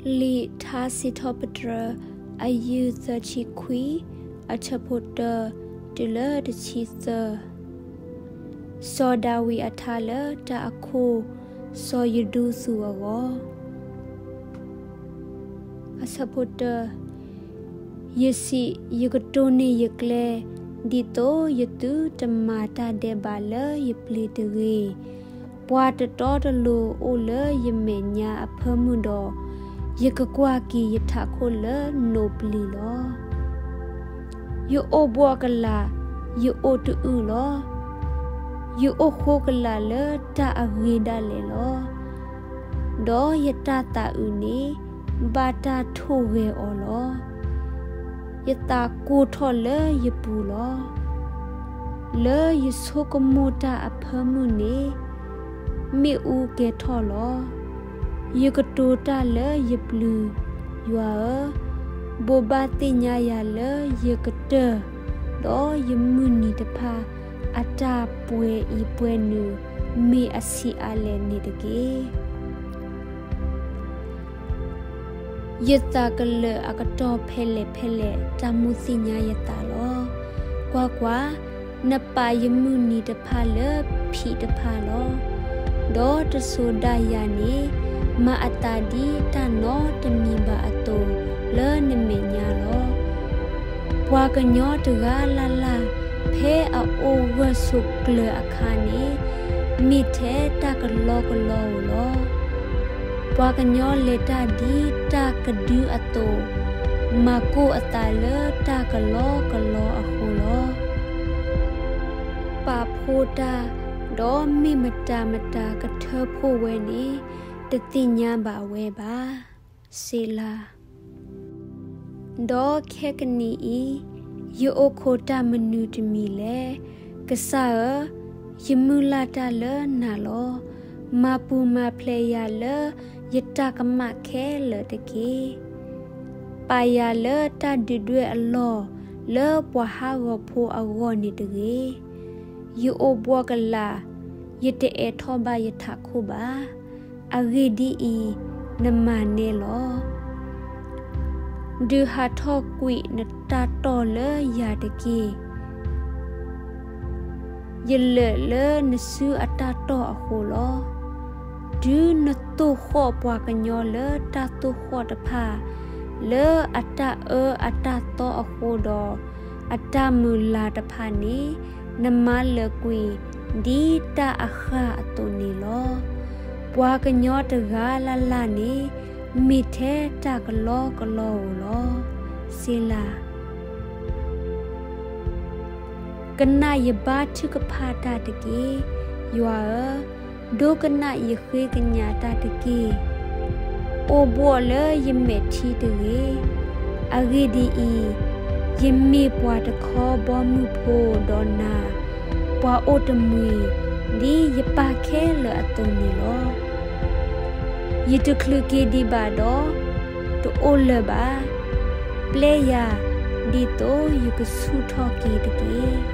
လံာ်ထါစံးထီၣ်ပတြၢၤ အယုၢ်သၢဆံခွံ, အဆၢဖိတၢတုၤလၢတဆံသၢ. စီၤဒၤဝံးအထါလၢတၢ်အခိၣ်, စီၤယဒူသူၣ်အဂီၢ်. အဆၢဖိတၢ, ယစံး, ယကတိၢ်န့ၢ်ယကျဲ, ဒ်သိးယသုတမၤတၢ်ဒဲးဘးလၢယပျ့ၤတဂ့ၤ. ပှၤတတီတလိၤအိၣ်လၢယမဲာ်ညါအဖၢမုၢ်ဒီး, ယကကွၢ်က့ၤယထးခိၣ်လၢနိာ်ပျံၤလီၤ. ယအိၣ်ဘှီၣ်ကလာ်, ယအိၣ်တအုၣ်လီၤ. ယအိၣ်ဃိကလာ်လၢတၢ်အဂ့ၤဒၣ်လဲာ်လီၤ. ဒီးယတၢ်သးအုးန့ၣ် ဘၣ်တၢ်ထိၣ်ဂဲၤအီၤလီၤ. ယသးကိၢ်ထီၣ်လၢယပူၤလီၤ. လၢယဆိကမိၣ်တၢ်အဖၢမုၢ်န့ၣ် မ့ၣ်အူကဲၤထီၣ်လီၤ. ယကတိၤတၢ်လၢယပျုၤ, ယွၤဧၢ, ဘိးဘၣ်သ့ၣ်ညါယၤလၢယကတၢၢ်, ဒီးယမုၢ်နံၤတဖၣ် အတၢ်ပှဲၤအံၤပှဲၤနုာ် မ့ၢ်အဆံးအါလဲၣ်န့ၣ်တက့ၢ်. ယသးကလၢာ်အကတီၢ်ဖဲလဲၣ်ဖဲလဲၣ် တၢ်မူသ့ၣ်ညါယသးလီၤ. ကွၢ်ကွၢ်, နပာ်ယမုၢ်နံၤတဖၣ်လၢဖံးတဖၣ်လီၤ. ဒီးတစိၤဒၣ်ယၤန့ၣ် မၤအသးဒ်တၢ်နီတမံၤဘၣ်အသိး လၢနမဲာ်ညါလီၤ. ပှၤကညီတဂၤလၢ်လၢ် ဖဲအအိၣ်ဂၢၢ်ဆိးကျၢၤအခါန့ၣ် မ့ၢ်ထဲတၢ်ကလီကလီဧိၤလီၤ. ပှၤကညီလဲၤတၢ်ဒ်တၢ်ကဒုအသိး, မၤကိၢ်အသးလၢတၢ်ကလီကလီအဃိလီၤ. ပာ်ဖှိၣ်တၢ်, ဒီးမ့ၢ်မတၤမတၤကထၢဖှိၣ်ဝဲန့ၣ် တသ့ၣ်ညါဘၣ်ဝဲဘၣ်. စ့လၤ. ဒီးခဲကနံၣ်အံၤ, ယအိၣ်ခိးတၢ်မနုၤတမံၤလဲၣ်. ကစၢ်ဧၢ, ယမုၢ်လၢ်တၢ်လၢနၤလီၤ. မၤပူၤမၤဖျဲးယၤလၢယတၢ်ကမၣ်ခဲလၢာ်တက့ၢ်. ပာ်ယၤလၢတၢ်ဒုးဒွဲၣ်အလီၢ် လၢပှၤဟးဂီၤဖိအဂီၢ်န့ၣ်တဂ့ၤ. ယအိၣ်ဘှီၣ်ကလာ်, ယတအဲၣ်ထီၣ်ဘၣ်ယထးခိၣ်ဘၣ်. အဂ့ၢ်ဒ်အံၤ, နမၤနဲလီၤ. ဒုးဟးထီၣ်ကွံာ်နတၢ်တီၢ်လၢယၤတက့ၢ်. ယလၢာ်လၢနစုအတၢ်တီၢ်အဃိလီၤ. တုၤနသိၣ်ဃီၣ်ပှၤကညီလၢတၢ်သိၣ်ဃီၣ်တဖၣ်, လၢအတၢ်အၢအတၢ်သီအဃိဒီး, အတၢ်မုၢ်လၢ်တဖၣ်န့ၣ်, နမၤလၢာ်ကွံာ်ဒ်တၢ်အဃၢ်အသိးန့ၣ်လီၤ. ပှၤကညီတဂၤလၢ်လၢ်န့ၣ်, မ့ၢ်ထဲတၢ်ကလီကလီဧိၤလီၤ. စ့လၤ. ကနၣ်ယဘါထုကဖၣ်တၢ်တက့ၢ်. ယွၤဧၢ, ဒိကနၣ်ယဃ့ကညးတၢ်တက့ၢ်. အိၣ်ဘှီၣ်လၢယမဲာ်ထံတဂ့ၤ. အဂ့ၢ်ဒ်အံၤ, ယမ့ၢ်ပှၤတခီဘီမုၢ်ဖိဒီးနၤ, ပှၤအိၣ်တမှံၤ, ဒ်ယပၢ်ခဲလၢာ်အသိးန့ၣ်လီၤ. ယတချုးက့ၤဒံးဘၣ်ဒီး, တအိၣ်လၢၤဘၣ်. ပျဲယၤ, ဒ်သိးယကဆူၣ်ထီၣ်က့ၤတက့ၢ်.